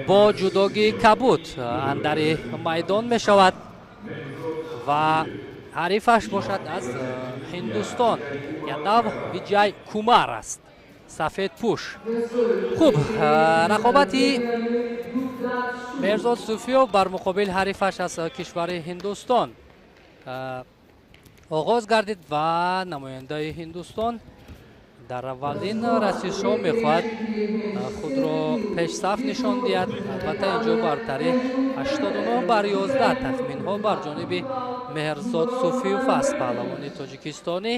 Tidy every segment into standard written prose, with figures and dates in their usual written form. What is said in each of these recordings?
Бо ҷудогии кабуд андари майдон мешавад ва ҳарифаш бошад аз Ҳиндустон, Ядав Виджай Кумар аст, сафедпӯш. Хуб, рақобати Меҳрзод Суфиёв бар муқобил ҳарифаш аз кишвари Ҳиндустон оғоз гардид ва намояндаи Ҳиндустон дар аввалин расишҳо мехоҳад худро пешсаф нишон диҳад. Албатта, инҷо бартарӣ 89 бар 11 тахминҳо бар ҷониби Меҳрзод Суфиёв аст, паҳлавони тоҷикистонӣ.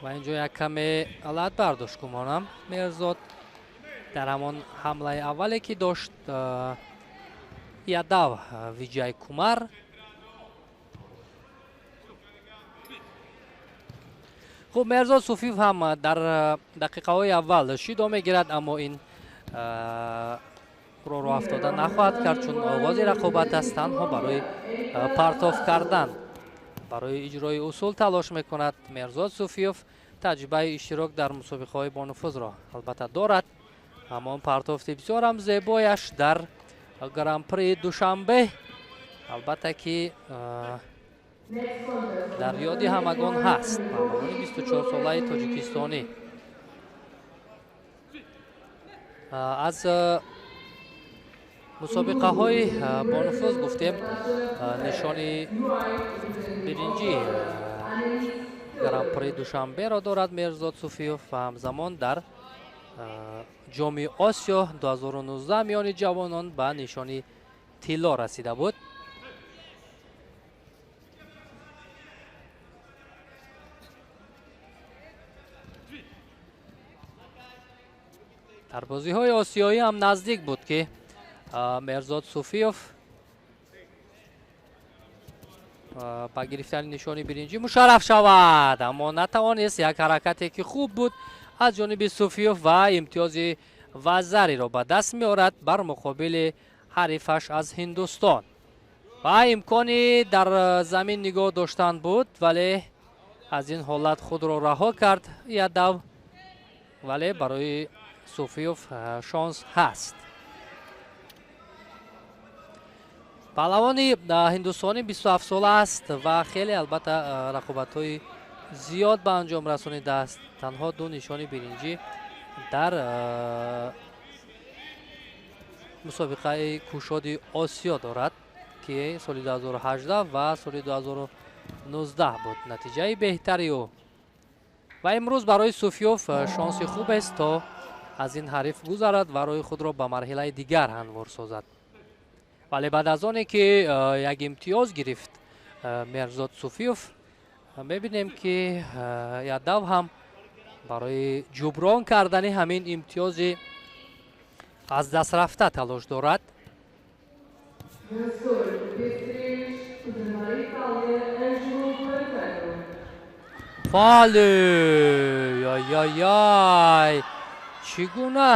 Ва инҷо як каме лат бардошт, гумонам, Меҳрзод дар ҳамон ҳамлаи аввале, ки дошт Ядав Виджай Кумар. Хуб, Меҳрзод Суфиев ҳам дар дақиқаҳои аввал шидо мегирад, аммо ин роро афтода нахоҳад кард, чун оғози рақобат аст. Танҳо барои партоф кардан, барои иҷрои усул талош мекунад. Меҳрзод Суфиев таҷрибаи иштирок дар мусобиқаҳои бонуфузро албатта дорад. Ҳамон партофти бисёрам зебояш дар Гран-при Душанбе, албатта, ки дар ёди ҳамагон ҳаст. Паҳлавони 24-солаи тоҷикистонӣ аз мусобиқаҳои бонуфуз гуфтем, нишони биринҷи Гран-при Душанберо дорад Меҳрзод Суфиёв ва ҳамзамон дар Ҷоми Осиё 2019 миёни ҷавонон ба нишони тилло расида буд. Дар бозиҳои осиёӣ ҳам наздик буд, ки Меҳрзод Суфиёв ба гирифтани нишони биринҷӣ мушарраф шавад, аммо натавонист. Як ҳаракате, ки хуб буд аз ҷониби Суфиёв, ва имтиёзи вазариро ба даст меорад бар муқобили ҳарифаш аз Ҳиндустон. Ва имкони дар замин нигоҳ доштан буд, вале аз ин ҳолат худро раҳо кард Ядав. Вале барои Суфиёв шонс ҳаст. Паҳлавони ҳиндустонӣ 27 сола аст ва хеле, албатта, рақобатҳои зиёд ба анҷом расонидааст. Танҳо ду нишони биринҷӣ дар мусобиқаи кушоди Осиё дорад, ки соли 2018 ва соли 2019 буд натиҷаи беҳтари ӯ. Ва имрӯз барои Суфиёв шонси хубест, то аз ин ҳариф гузарад ва роҳи худро ба марҳилаи дигар ҳамвор созад. Вале баъд аз оне ки як имтиёз гирифт Меҳрзод Суфиёв, мебинем, ки Ядав ҳам барои ҷуброн кардани ҳамин имтиёзи аз даст рафта талош дорад. Vencedor P3, da Itália, Angelo Pantano. Бале, яй-яй-яй, чӣ гуна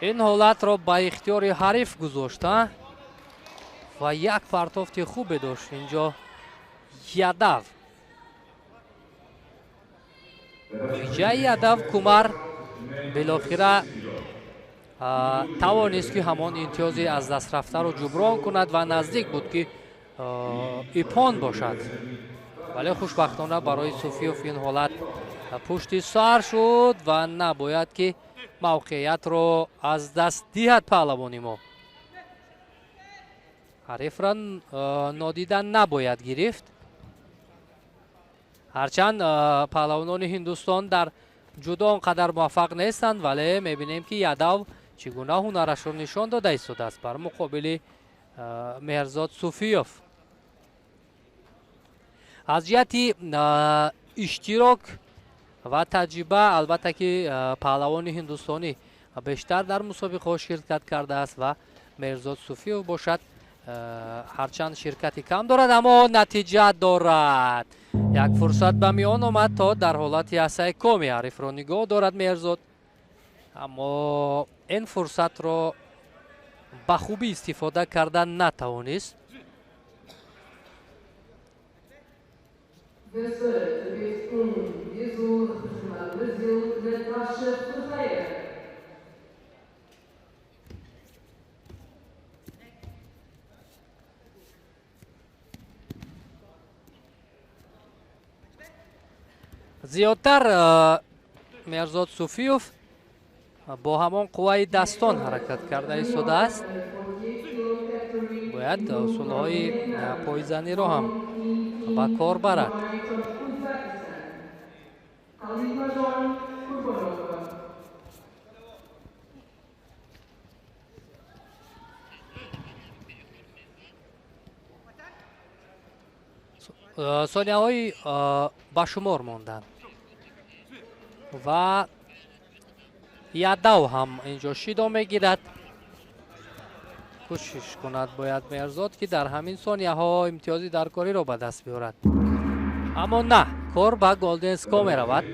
ин ҳолатро ба ихтиёри ҳариф гузошт, а? Ва як партофти хубе дошт инҷо Ядав Виджай Ядав Кумар. Билохира тавонист, ки ҳамон имтиёзи аз даст рафтаро ҷуброн кунад ва наздик буд, ки иппон бошад, вале хушбахтона барои Суфиёв ин ҳолат пушти сар шуд ва набояд, ки мавқеиятро аз даст диҳад паҳлавони мо. Ҳарифро нодида набояд гирифт. Ҳарчанд паҳлавонони Ҳиндустон дар ҷудо он қадар муваффақ нестанд, вале мебинем, ки Ядав чӣ гуна ҳунарашро нишон дода истодааст бар муқобили Меҳрзод Суфиёв. Аз ҷиҳати иштирок ва таҷриба, албатта, ки паҳлавони ҳиндустонӣ бештар дар мусобиқаҳо ширкат кардааст ва Меҳрзод Суфиёв бошад, ҳарчанд ширкати кам дорад, аммо натиҷа дорад. Як фурсат ба миён омад, то дар ҳолати асайкоми ҳарифро нигоҳ дорад Меҳрзод, аммо ин фурсатро ба хубӣ истифода карда натавонист. Vencedora tapete 1 de azul, representando o Brasil, Natasha Ferreira. Зиёдтар Меҳрзод Суфиев бо ҳамон қувваи дастон ҳаракат карда истодааст. Бояд усулҳои пойзаниро ҳам ба кор барад. Сонияҳои ба шумор монданд ва Ядав ҳам инҷо шидо мегирад. Кӯшиш кунад бояд Меҳрзод, ки дар ҳамин сонияҳо имтиёзи даркориро ба даст биёрад, аммо на, кор ба голден скор меравад.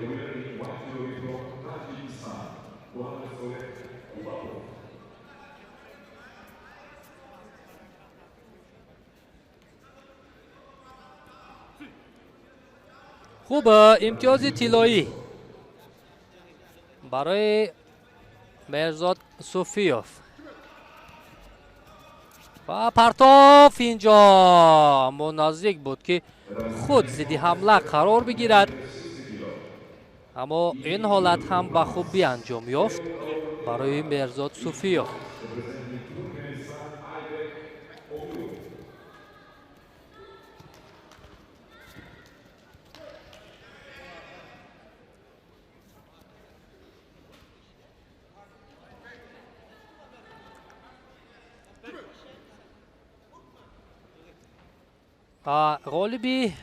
Хуб, имтиёзи тиллоӣ барои Меҳрзод Суфиёв ва партоф инҷо, аммо наздик буд, ки худ зидди ҳамла қарор бигирад, аммо ин ҳолат ҳам ба хубӣ анҷом ёфт барои Меҳрзод Суфиёв. Ғолиби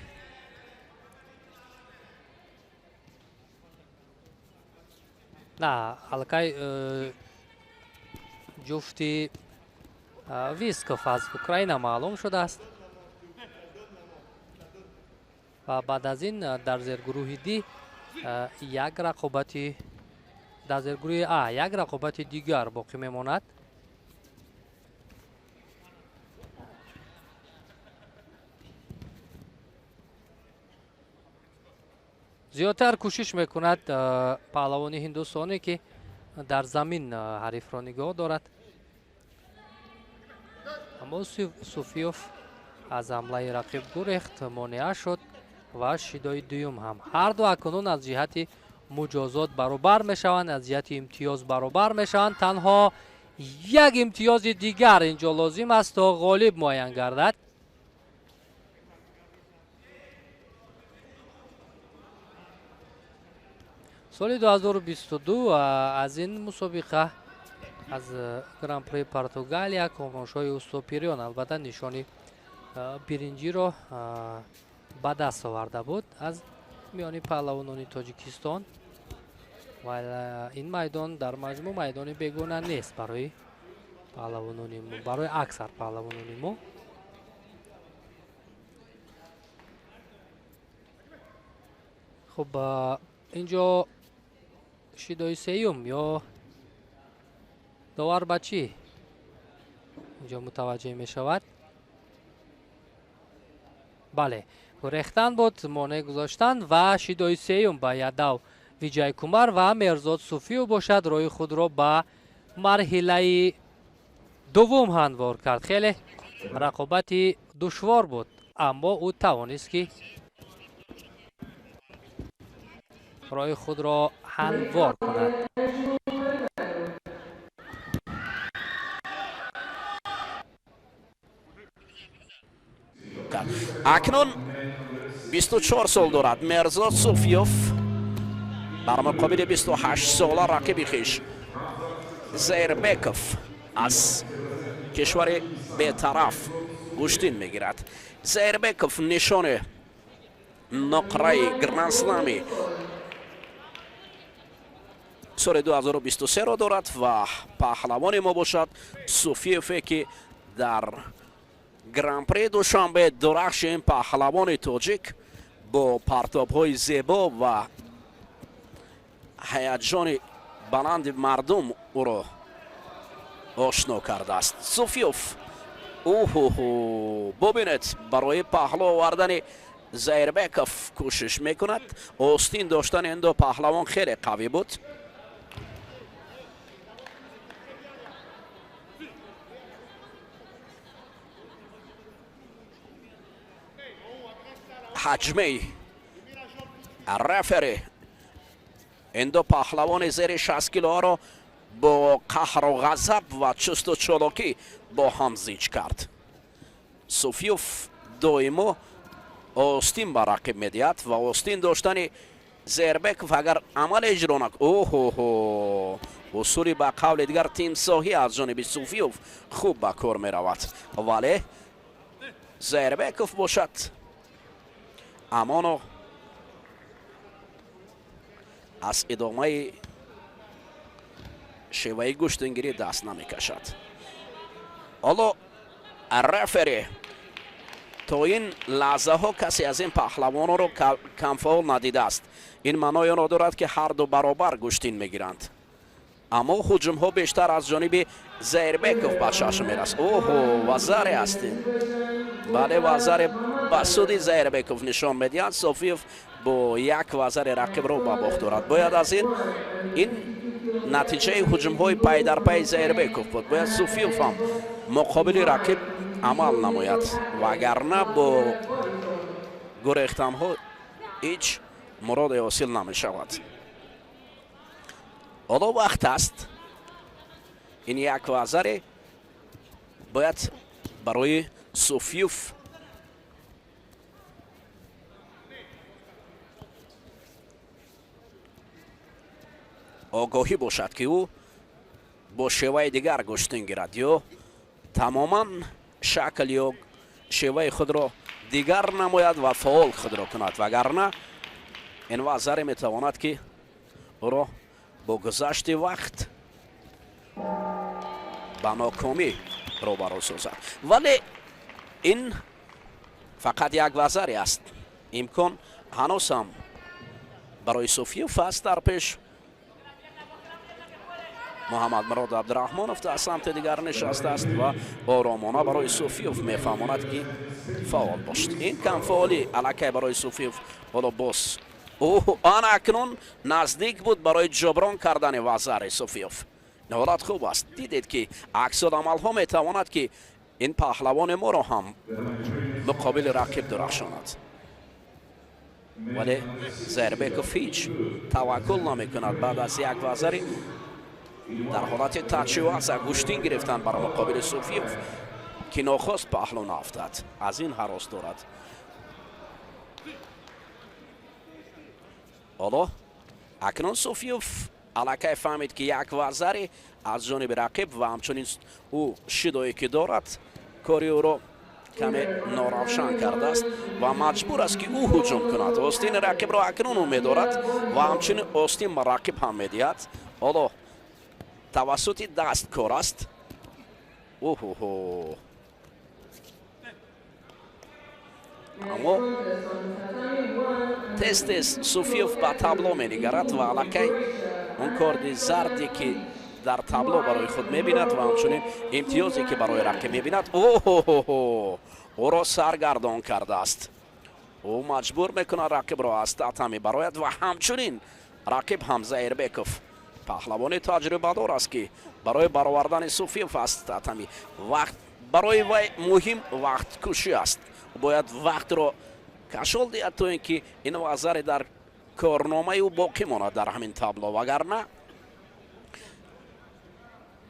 на аллакай ҷуфти Висков аз Украина маълум шудааст ва баъд аз ин дар зергурӯҳи Д як рақобати, дар зергурӯҳи А як рақобати дигар боқӣ мемонад. Зиёдтар кӯшиш мекунад паҳлавони ҳиндустонӣ, ки дар замин ҳарифро нигоҳ дорад, аммо Суфиёв аз ҳамлаи рақиб гурехт, монеа шуд ва шидои дуюм ҳам. Ҳарду акнун аз ҷиҳати муҷозот баробар мешаванд, аз ҷиҳати имтиёз баробар мешаванд. Танҳо як имтиёзи дигар инҷо лозим аст, то ғолиб муайян гардад. Соли 2022 аз ин мусобиқа, аз Гран-при Португалия, Комроншоҳи Устопириён албатта нишони биринҷиро ба даст оварда буд аз миёни паҳлавонони Тоҷикистон ва ин майдон дар маҷмӯъ майдони бегона нест барои паҳлавонони мо, барои аксар паҳлавонони мо. Хуб, инҷо шидои сеюм ё довар ба чӣ инҷо мутаваҷҷеҳ мешавад? Бале, гурехтан буд, монеъ гузоштан ва шидои сеюм ба Ядав Виҷайкумар ва Меҳрзод Суфиев бошад, роҳи худро ба марҳилаи дуввум ҳамвор кард. Хеле рақобати душвор буд, аммо ӯ тавонист, ки роҳи худро ҳамвор кунад. Акнун 24 сол дорад Меҳрзод Суфиёв бар муқобили 28 сола рақиби хеш Зайрбеков аз кишвари бетараф гӯштин мегирад. Зайрбеков нишони нуқраи Гранд-Слами соли 2023-ро дорад ва паҳлавони мо бошад Суфиеве, ки дар Гран-при Душанбе дурахши ин паҳлавони тоҷик бо партобҳои зебо ва ҳаяҷони баланди мардум ӯро ошно кардааст. Суфиёв уҳуҳу, бубинед, барои паҳлӯ овардани Зайрбеков кӯшиш мекунад. Остин доштани ин ду паҳлавон хеле қавӣ буд. Ҳаҷмаи Рефери ин ду паҳлавони зери 60 килоро бо қаҳру ғазаб ва чусту чолокӣ бо ҳам зич кард. Суфиёв доимо остин ба рақиб медиҳад ва остин доштани Зеирбеков агар амал иҷро нак, оҳоҳо, усули ба қавли дигар тимсоҳӣ аз ҷониби Суфиёв хуб ба кор меравад, вале Зеирбеков бошад амоно аз идомаи шеваи гӯштингирӣ даст намекашад. Ҳоло рефери то ин лаҳзаҳо касе аз ин паҳлавононро камфаъол надидааст. Ин маънои онро дорад, ки ҳарду баробар гӯштин мегиранд, аммо ҳуҷумҳо бештар аз ҷониби Зеирбеков ба чашм мерасад. Оҳо, вазаре аст ин. Бале, вазаре ба суди Зеирбеков нишон медиҳанд. Софиев бо як вазари рақибро ба бохт дорад. Бояд аз ин натиҷаи ҳуҷумҳои пайдарпайи Зеирбеков буд. Бояд Суфиев ҳам муқобили рақиб амал намояд, вагарна бо гурехтанҳо ҳеҷ муроде ҳосил намешавад. Ҳоло вақт аст. Ин як вазаре бояд барои Суфиев огоҳӣ бошад, ки ӯ бо шеваи дигар гӯштин гирад ё тамоман шакл ё шеваи худро дигар намояд ва фаъол худро кунад, вагарна ин вазаре метавонад, ки ӯро бо гузашти вақт ба нокомӣ рӯбарӯ созад. Вале ин фақат як вазаре аст. Имкон ҳанӯз ҳам барои Суфиев аст. Дар пеш Муҳаммадмурод Абдураҳмонов дар самти дигар нишастааст ва оромона барои Суфиев мефаҳмонад, ки фаъол бошад. Ин камфаъолӣ аллакай барои Суфиев ҳоло боз ана акнун наздик буд барои ҷуброн кардани вазари Суфиев. Ҳолат хуб аст. Дидед, ки аксуламалҳо метавонад, ки ин паҳлавони моро ҳам муқобили рақиб дурахшонад, вале Зеирбеков ҳеҷ таваккул намекунад. Баъд аз як вазари дар ҳолати тачиваза гӯштин гирифтан бар муқобили Суфиев, ки нохост паҳлӯ наафтад, аз ин ҳарос дорад. Ҳоло акнун Суфиев аллакай фаҳмид, ки як вазаре аз ҷониби рақиб ва ҳамчунин ӯ шидое ки дорад кори ӯро каме норавшан кардааст ва маҷбур аст, ки ӯ ҳуҷум кунад. Остини рақибро акнун ӯ медорад ва ҳамчунин остин ба рақиб ҳам медиҳад. Ҳоло тавассути даст кор аст. Оҳоҳо, аммо тез тез Суфиев ба табло менигарад ва аллакай он корди зарде, ки дар табло барои худ мебинад ва ҳамчунин имтиёзе, ки барои рақиб мебинад, оҳоҳо, ӯро саргардон кардааст. Ӯ маҷбур мекунад рақибро аз татами барояд ва ҳамчунин рақиб ҳам Зеирбеков паҳлавони таҷрибадор аст, ки барои баровардани Суфиев аз татами вақт барои вай муҳим вақткушӣ аст. Бояд вақтро кашол диҳад, то ин ки ин вазаре дар корномаи ӯ боқӣ монад дар ҳамин табло, вагарна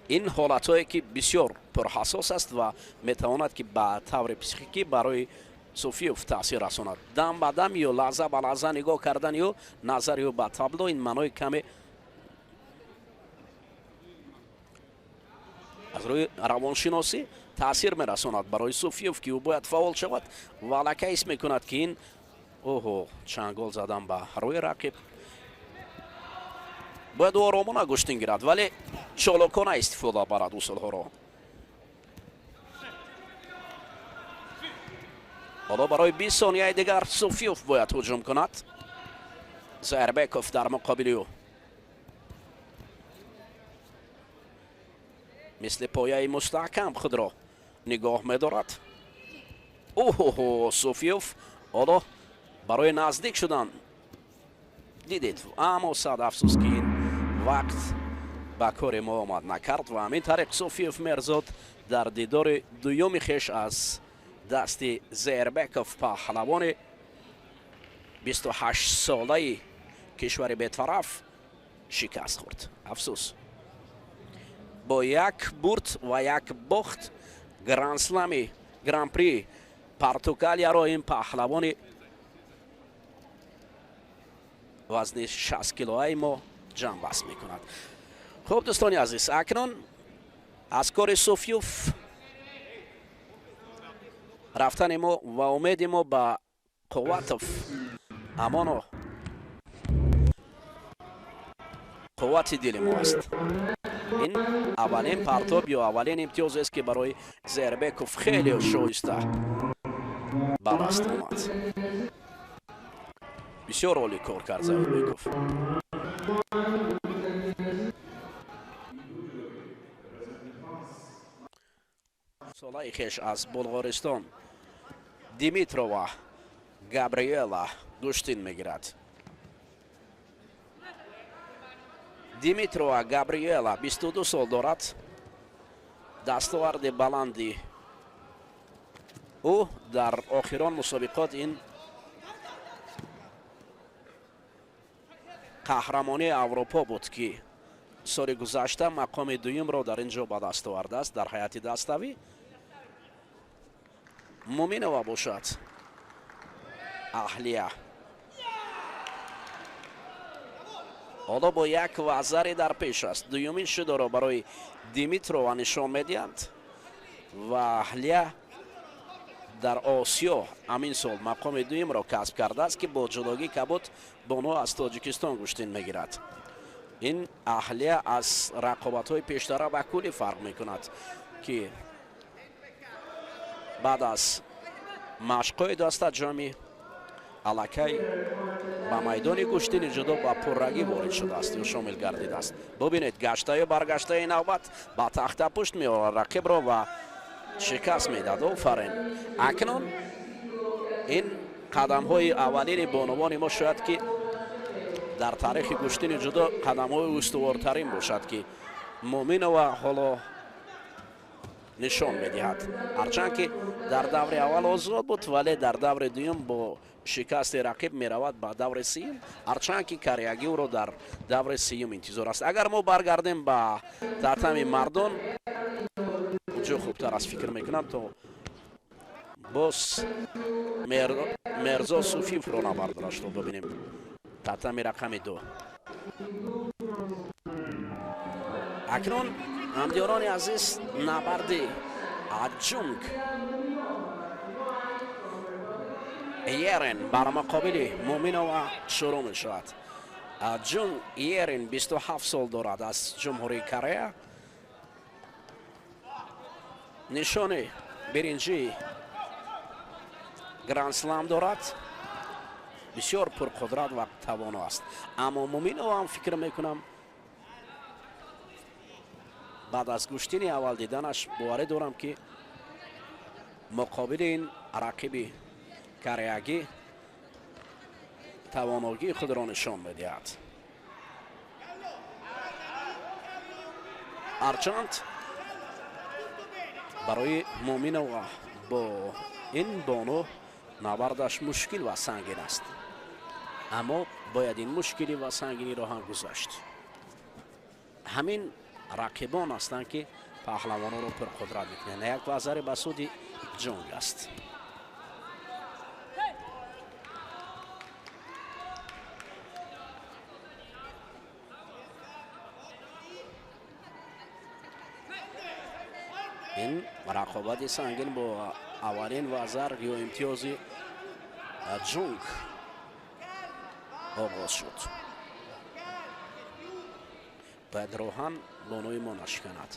ин ҳолатҳое, ки бисёр пурҳассос аст ва метавонад, ки ба таври психикӣ барои Суфиев таъсир расонад. Дам ба дам ё лаҳза ба лаҳза нигоҳ кардани ӯ, назари ӯ ба табло ин маънои каме аз рӯи равоншиносӣ таъсир мерасонад барои Суфиев, ки ӯ бояд фаъол шавад ва аллакай ҳис мекунад, ки ин оҳо, чангол задан ба рӯи рақиб. Бояд ӯ оромона гӯштин гирад, вале чолокона истифода барад усулҳоро. Ҳоло барои 20 сонияи дигар Суфиев бояд ҳуҷум кунад. Зеирбеков дар муқобили ӯ мисли пояи мустаҳкам худро нигоҳ медорад. Оҳоҳо, Суфиев ҳоло барои наздик шудан дидед, аммо сад афсӯс, ки ин вақт ба кори мо омад накард ва ҳамин тариқ Суфиев Мерзод дар дидори дуюми хеш аз дасти Зеирбеков паҳлавони 28 солаи кишвари бетараф шикаст хӯрд. Афсӯс, бо як бурд ва як бохт гранд-слами гран-при Португалияро ин паҳлавони вазни 60 килоаи мо ҷамъбаст мекунад. Хуб, дӯстони азиз, акнун аз кори Суфиёв рафтани мо ва умеди мо ба Қувватов амоно қуввати дили мо аст. Ин аввалин партоб ё аввалин имтиёз аст, ки барои Зайрбеков хеле шоиста ба даст омад. Бисёр олӣ кор кард Зайрбеков. Солаи хеш аз Булғористон Димитрова Габриела гӯштин мегирад. Димитрова Габриела 22 сол дорад. Дастоварди баланди ӯ дар охирон мусобиқот ин қаҳрамонии Аврупо буд, ки соли гузашта мақоми дуюмро дар ин ҷо ба даст овардааст дар ҳайати даставӣ. Муминова бошад аҳлия ҳоло бо як вазаре дар пеш аст. Дуюмин шудоро барои Димитрова нишон медиҳанд ва аҳлия дар Осиё ҳамин сол мақоми дуюмро касб кардааст, ки бо ҷудогӣ кабуд бону аз Тоҷикистон гӯштин мегирад. Ин аҳлия аз рақобатҳои пештара ба куллӣ фарқ мекунад, ки баъд аз машқҳои дастаҷамъӣ аллакай ба майдони гӯштини ҷудо ба пуррагӣ ворид шудааст ё шомил гардидааст. Бубинед, гаштаю баргаштаи навбат ба тахтапушт меорад рақибро ва шикаст медиҳад. Офарин! Акнун ин қадамҳои аввалини бонувони мо шояд ки дар таърихи гӯштини ҷудо қадамҳои устувортарин бошад, ки Муминова ҳоло нишон медиҳад. Ҳарчанд ки дар даври аввал озод буд, вале дар даври дуюм бо шикасти рақиб меравад ба даври сеюм, ҳарчанд ки карягӣ ӯро дар даври сеюм интизор аст. Агар мо баргардем ба татами мардон, ҷо хубтар аст фикр мекунам, то боз Мирзо Суфиевро набардарашро бибинем. Татами рақами 2. Акнун ҳамдиёрони азиз, набарди Аҷунг Ерен бар муқобили Муминова шурӯъ мешавад. Аҷунг Ерен 27 сол дорад, аз Ҷумҳурии Корея. Нишони биринҷии гранд-слам дорад. Бисёр пурқудрат ва тавоно аст. Аммо Муминова ҳам фикр мекунам баъд аз гӯштини аввал диданаш боварӣ дорам, ки муқобили ин рақиби кореягӣ тавоногии худро нишон медиҳад. Ҳарчанд барои Муминова бо ин бону набардаш мушкил ва сангин аст, аммо бояд ин мушкилӣ ва сангиниро ҳам гузашт. Ҳамин рақибон ҳастанд, ки паҳлавононро пурқудрат мекунанд. Як вазаре ба суди Ҷунг аст. Ин рақобати сангин бо аввалин вазар ё имтиёзи Ҷунг оғоз шуд. Бояд роҳан бонуи мо нашиканад.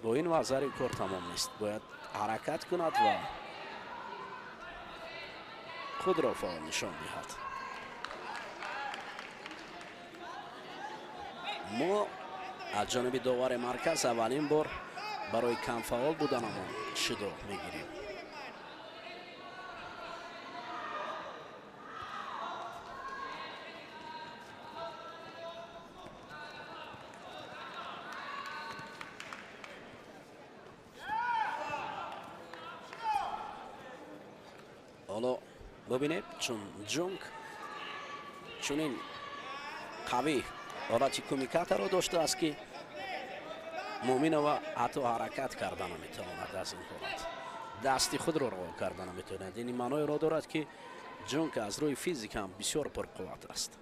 Бо ин вазари кор тамом нест. Бояд ҳаракат кунад ва худро фаъол нишон диҳад. Мо аз ҷониби довари марказ аввалин бор барои камфаъол буданамон шидо мегирем. Ҳоло бубинед, чун Ҷунг Чунин қавӣ ҳолати кумикатаро доштааст, ки Муъминова ҳатто ҳаракат карда наметавонад, аз ин ҳолат дасти худро раво карда наметавонад. Ин маъноеро дорад, ки Ҷунг аз рӯи физик ҳам бисёр пурқувват аст.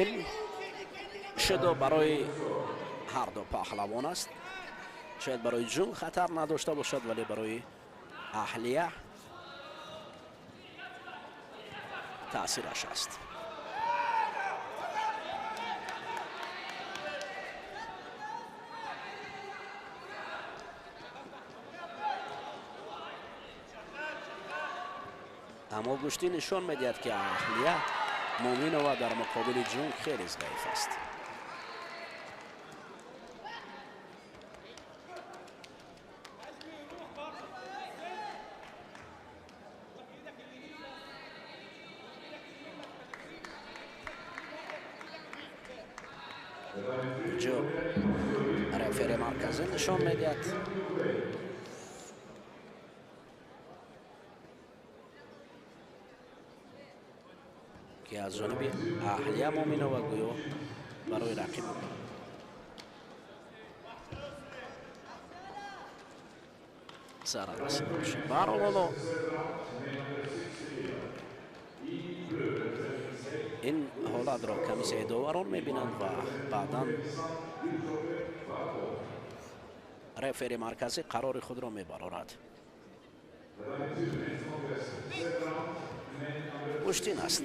Ин шидо барои ҳар ду паҳлавон аст. Шояд барои Ҷунг хатар надошта бошад, вале барои Аҳлия таъсираш аст. Аммо гӯштӣ нишон медиҳад, ки Аҳлия Муъминова дар муқобили Ҷунг хеле заиф аст. Инҷо рефери марказӣ нишон медиҳад, ки аз ҷониби Аҳлия Муъминова гӯё барои рақиб зарар расида бошад. Баҳрҳол, ҳоло ин ҳолатро комиссияи доварон мебинанд ва баъдан рефери марказӣ қарори худро мебарорад. Гӯштин аст.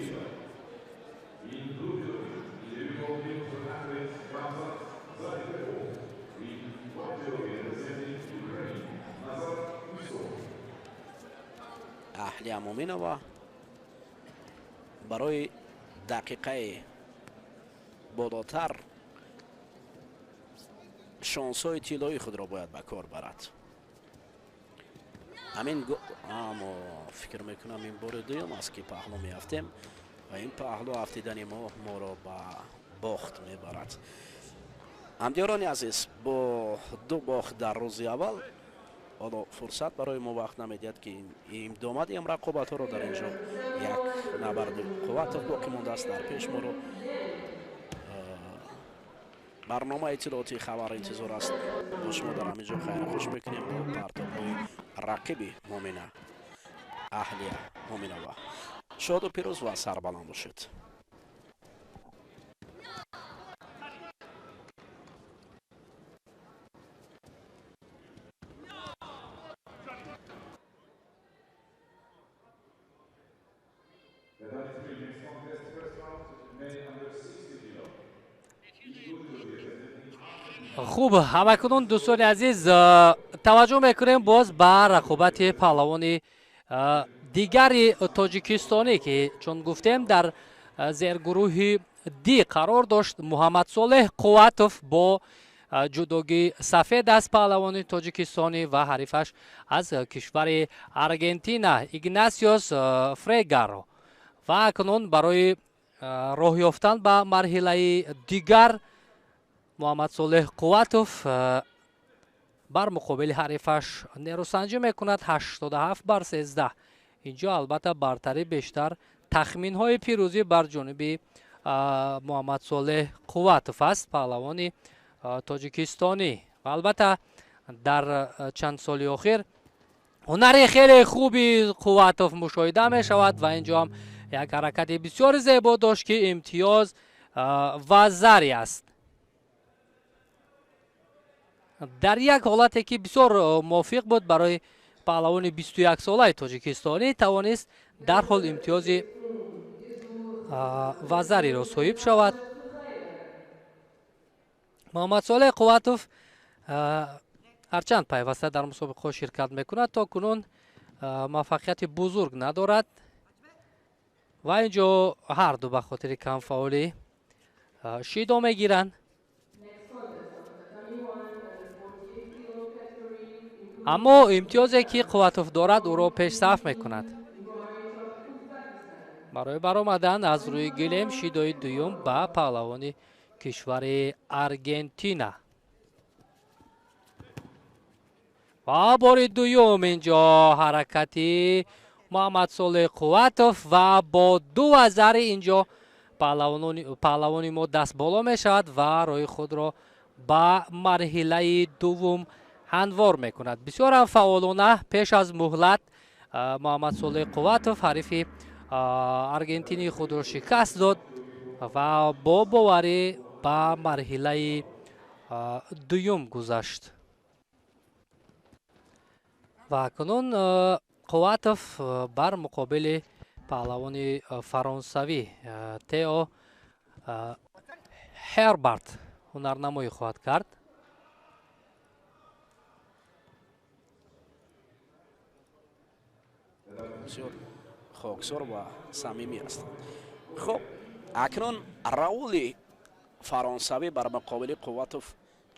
Аҳлия Муъминова барои дақиқаи болотар шонсҳои тиллоии худро бояд ба кор барад. Ҳамин, аммо фикр мекунам, ин бори дуюм аст, ки паҳлӯ меафтем ва ин паҳлӯ афтидани мо моро ба бохт мебарад. Ҳамдиёрони азиз, бо ду бохт дар рӯзи аввал ҳоло фурсат барои мо вақт намедиҳад, ки имдомади ин рақобатҳоро дар ин ҷо як набарди Қувватов боқӣ мондааст. Дар пеш моро барномаи иттилоотии хабар интизор аст. Бо шумо дар ҳамин ҷо хайру хуш мекунем бо партобҳои рақиби Муъмина Аҳлия Муъминова. Шоду пирӯз ва сарбаланд бошед. Хуб, ҳамакунун, дӯстони азиз, таваҷҷӯҳ мекунем боз ба рақобати паҳлавони дигари тоҷикистонӣ, ки чун гуфтем, дар зергурӯҳи Ди қарор дошт. Муҳаммадсолеҳ Қувватов бо ҷудоги сафед аз паҳлавони тоҷикистонӣ ва ҳарифаш аз кишвари Аргентина Игнасиос Фрегаро. Ва акнун барои роҳ ёфтан ба марҳилаи дигар Муҳаммадсолеҳ Қувватов бар муқобили ҳарифаш нерӯсанҷӣ мекунад 87 бар 13. Инҷо албатта бартарӣ бештар, тахминҳои пирӯзӣ бар ҷониби Муҳаммадсолеҳ Қувватов аст, паҳлавони тоҷикистонӣ. Ва албатта дар чанд соли охир ҳунари хеле хуби Қувватов мушоҳида мешавад ва инҷо ҳам як ҳаракати бисёри зебо дошт, ки имтиёз вазари аст дар як ҳолате, ки бисёр мувофиқ буд барои паҳлавони 21-солаи тоҷикистонӣ, тавонист дарҳол имтиёзи вазариро соҳиб шавад. Муҳаммадсолеҳ Қувватов ҳарчанд пайваста дар мусобиқаҳо ширкат мекунад, то кунун муваффақияти бузург надорад. Ва ин ҷо ҳарду ба хотири камфаъолӣ шидо мегиранд, аммо имтиёзе, ки Қувватов дорад, ӯро пешсаф мекунад. Барои баромадан аз рӯи гилем шидои дуюм ба паҳлавони кишвари Аргентина. Ва бори дуюм инҷо ҳаракати Муҳаммадсолеҳ Қувватов ва бо ду вазари инҷо паҳлавони мо даст боло мешавад ва роҳи худро ба марҳилаи дуввум ҳамвор мекунад. Бисёр ҳам фаъолона пеш аз муҳлат Муҳаммадсолеҳ Қувватов ҳарифи аргентини худро шикаст дод ва бо боварӣ ба марҳилаи дуюм гузашт. Ва акнун Қувватов бар муқобили паҳлавони фаронсавӣ Тео Ҳербарт ҳунарнамоӣ хоҳад кард. Бисёр хоксор ва самимӣ ҳастанд. Хуб, акнун Раули фаронсавӣ бар муқобили Қувватов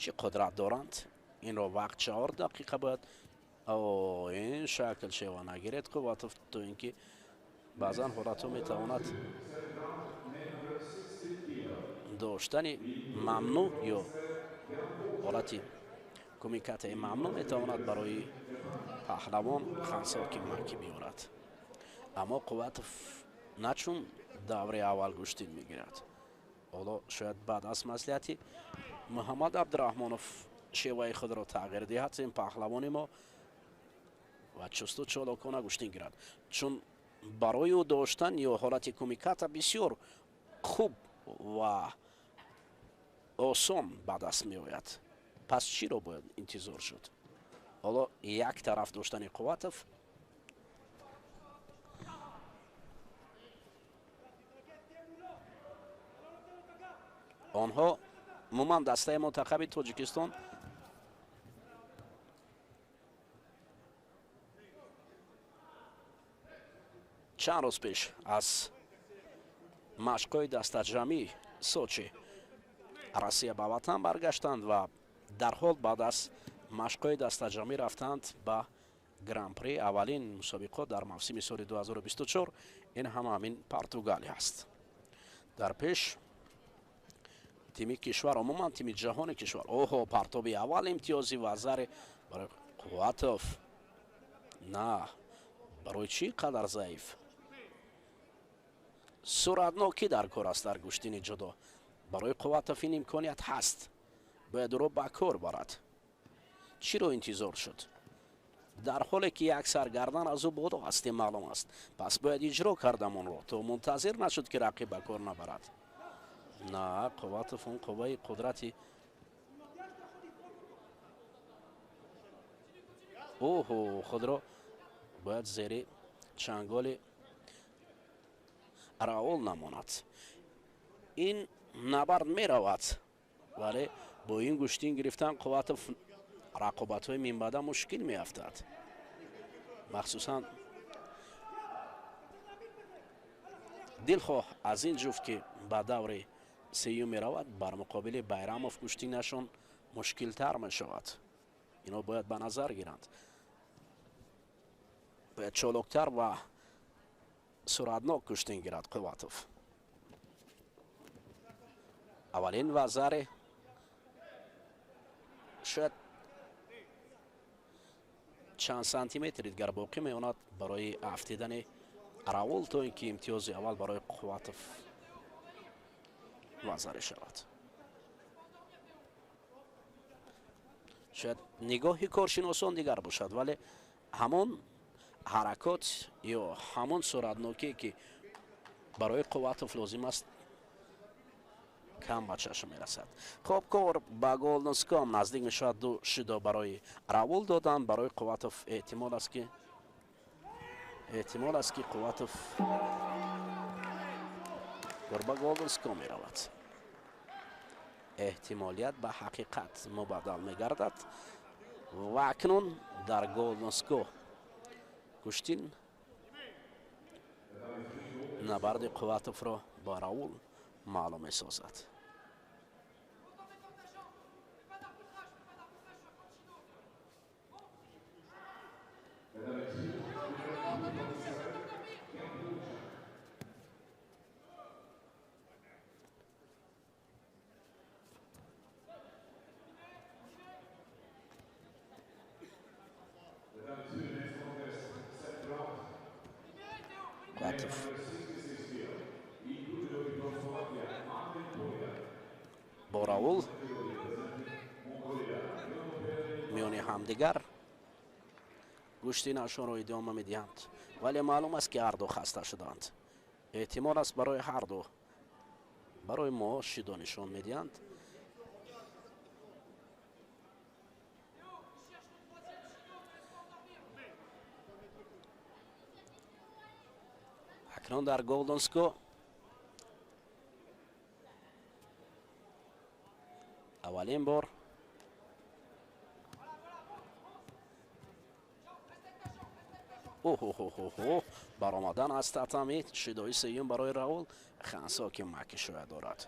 чӣ қудрат доранд? Инро вақт 4 дақиқа бояд ин шакл шева нагиред Қувватов, то ин ки баъзан ҳолатҳо метавонад доштани мамнӯъ ё ҳолати кумикатаи мамнӯъ метавонад барои паҳлавон хансоки макӣ биёрад. Аммо Қувватов на чун даври аввал гӯштин мегирад. Ҳоло шояд баъд аз маслиҳати Муҳаммад Абдураҳмонов шеваи худро тағйир диҳад ин паҳлавони мо ва чусту чолокона гӯштин гирад, чун барои ӯ доштан ё ҳолати кумиката бисёр хуб ва осон ба даст меояд. Пас чиро бояд интизор шуд? Ҳоло як тараф доштани Қувватов онҳо умуман дастаи мунтахаби Тоҷикистон чанд рӯз пеш аз машқҳои дастаҷамъии Сочи Россия ба ватан баргаштанд ва дарҳол баъд аз машқҳои дастаҷамъӣ рафтанд ба Гран-при, аввалин мусобиқот дар мавсими соли 2024. Ин ҳама ҳамин Португалия аст. Дар пеш тими кишвар, умуман тими ҷаҳони кишвар. Оҳо, партоби аввал имтиёзи вазари барои Қувватов. На, барои чӣ қадар заиф? Суратнокӣ дар кор аст дар гӯштини ҷудо. Барои Қувватов ин имконият ҳаст, бояд ӯро ба кор барад. Чиро интизор шуд? Дар ҳоле ки як саргардан аз ӯ боло ҳастем маълум аст, пас бояд иҷро кардам онро, то мунтазир нашуд ки рақиб ба кор набарад. На, Қувватов он қувваи қудрати оҳо худро бояд зери чанголи Раул намонад. Ин набард меравад, вале бо ин гӯштин гирифтан Қувватов рақобатҳои минбаъда мушкил меафтад. Махсусан дилхоҳ аз ин ҷуфт ки ба даври сеюм меравад, бар муқобили Байрамов гӯштинашон мушкилтар мешавад. Ино бояд ба назар гиранд. Бояд чолоктар ва суратнок гӯштин гирад Қувватов. Аввалин вазаре шояд чанд сантиметри дигар боқӣ меонад барои афтидани Раул, то ин ки имтиёзи аввал барои Қувватов вазаре шавад. Шояд нигоҳи коршиносон дигар бошад, вале ҳамон ҳаракот ё ҳамон суратнокие ки барои Қувватов лозим аст кам ба чашм мерасад. Хоб, кор ба голноском наздик мешавад. Ду шидо барои Раул додан, барои Қувватов эҳтимол аст ки Қувватов кор ба голноском меравад. Эҳтимолият ба ҳақиқат мубаддал мегардад ва акнун дар голноско гӯштин набарди Қувватовро ба Раул маълум месозад. Бо Раул миёни ҳамдигар гӯштинашонро идома медиҳанд, вале маълум аст, ки ҳарду хаста шуданд. Эҳтимол аст, барои ҳарду барои мо шидо нишон медиҳанд. Акнун дар Голденско аввалин бор оҳоҳоҳо баромадан аз татами. Шидои сеюм барои Раул. Хансо, ки макишоя дорад,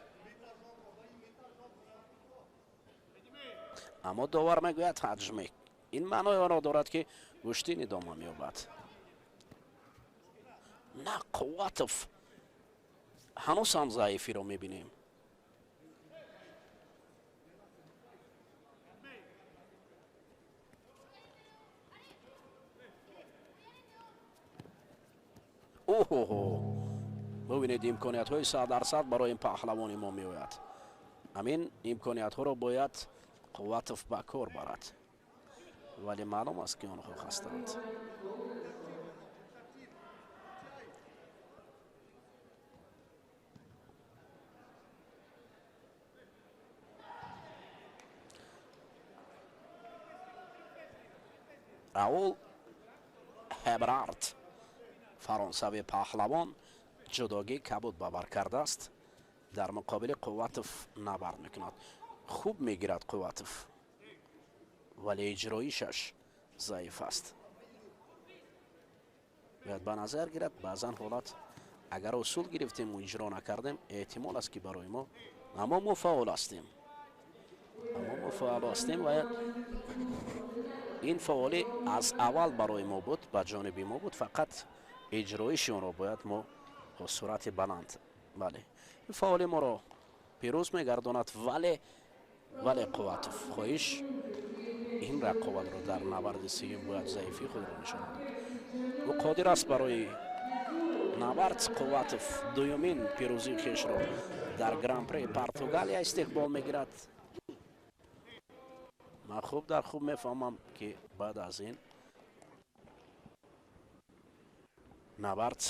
аммо довар мегӯяд ҳаҷме. Ин маънои онро дорад, ки гӯштин идома меёбад. На, Қувватов ҳанӯз ҳам заифиро мебинем. Оҳоҳо, бубинед, имкониятҳои 100% барои ин паҳлавони мо меояд. Ҳамин имкониятҳоро бояд Қувватов ба кор барад, вале маълум аст, ки онҳо хастанд. Раул Ҳебрард, фаронсави паҳлавон, ҷудогии кабуд ба бар кардааст, дар муқобили Қувватов набард мекунад. Хуб мегирад Қувватов, вале иҷроишаш заиф аст. Бояд ба назар гирад, баъзан ҳолат агар усул гирифтему иҷро накардем, эҳтимол аст, ки барои мо. Аммо мо фаъол ҳастем, аммо мо фаъол ҳастем ва ин фаъолӣ аз аввал барои мо буд, ба ҷониби мо буд, фақат иҷроиши онро бояд мо бо суръати баланд. Бале, ин фаъоли моро пирӯз мегардонад, вале Қувватов хоҳиш ин рақобатро дар набарди сеюм бояд заифии худро нишон дод. Ӯ қодир аст барои набард. Қувватов дуюмин пирӯзии хешро дар Гран-при Португалия истиқбол мегирад. Ман хуб дар хуб мефаҳмам, ки баъд аз ин набард